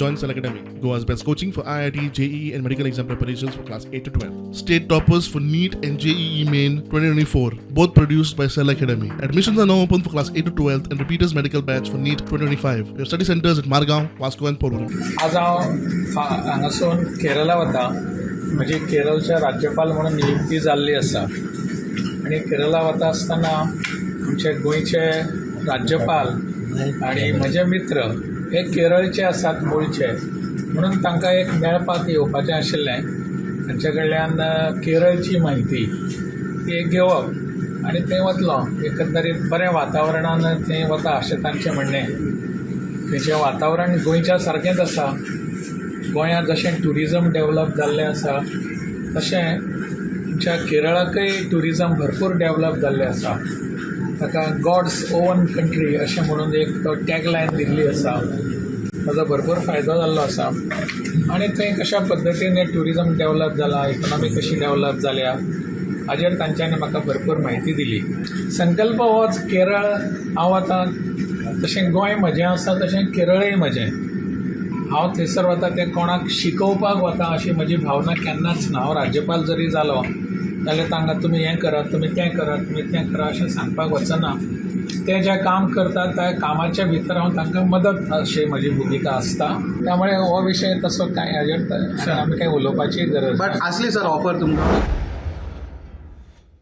Join Cell Academy, Goa's best coaching for IIT, JEE, and medical exam preparations for class 8 to 12. State toppers for NEET and JEE Main 2024, both produced by Cell Academy. Admissions are now open for class 8 to 12 and repeaters medical batch for NEET 2025. We have study centers at Margao, Vasco, and Porvorim. आज हांव हांगासून केरला वता. म्हजी केरळच्या राज्यपाल म्हणून नियुक्ती जाल्ली आसा आनी केरला वता आसतना आमचे गोंयचे राज्यपाल आनी म्हजे मित्र हे केरळचे आसात मुळचे, म्हणून तांकां एक मेळपाक येवपाचें आशिल्लें. तांचे कडल्यान केरळची म्हायती ती एक घेवप आनी थंय वतलो. एकंदरीत बरें वातावरणान थंय वता अशें तांचें म्हणणें. थंयचें वातावरण गोंयच्या सारकेंच आसा. गोंयांत जशें ट्युरिजम डेवलप जाल्लें आसा, तशें आमच्या केरळाकय ट्युरिजम भरपूर डेवलप जाल्लें आसा. ताका गॉड्स ओवन कंट्री अशें म्हणून एक तो टॅगलायन दिल्ली आसा. ताजो भरपूर फायदो जाल्लो आसा आनी थंय कशा पद्दतीन ट्युरिजम डेवलप जाला, इकॉनॉमी कशी डेवलप जाल्या, हाजेर तांच्यांनी म्हाका भरपूर म्हायती दिली. संकल्प होच, केरळ हांव वता तशें गोंय म्हजें आसा, तशें केरळय म्हजें. हांव थंयसर वता तें कोणाक शिकोवपाक वता अशी म्हजी भावना केन्नाच ना. हांव राज्यपाल जरी जालो जाल्यार तांकां तुमी हें करात, तुमी तें करात, तुमी तें करा अशें सांगपाक वचना. ते जें काम करतात त्या कामाच्या भितर हांव तांकां मदत अशी म्हजी भुमिका आसता. त्यामुळे हो विशय तसो कांय हाजेर आमी कांय उलोवपाची गरज बट ना. आसली सर ऑफर तुमकां?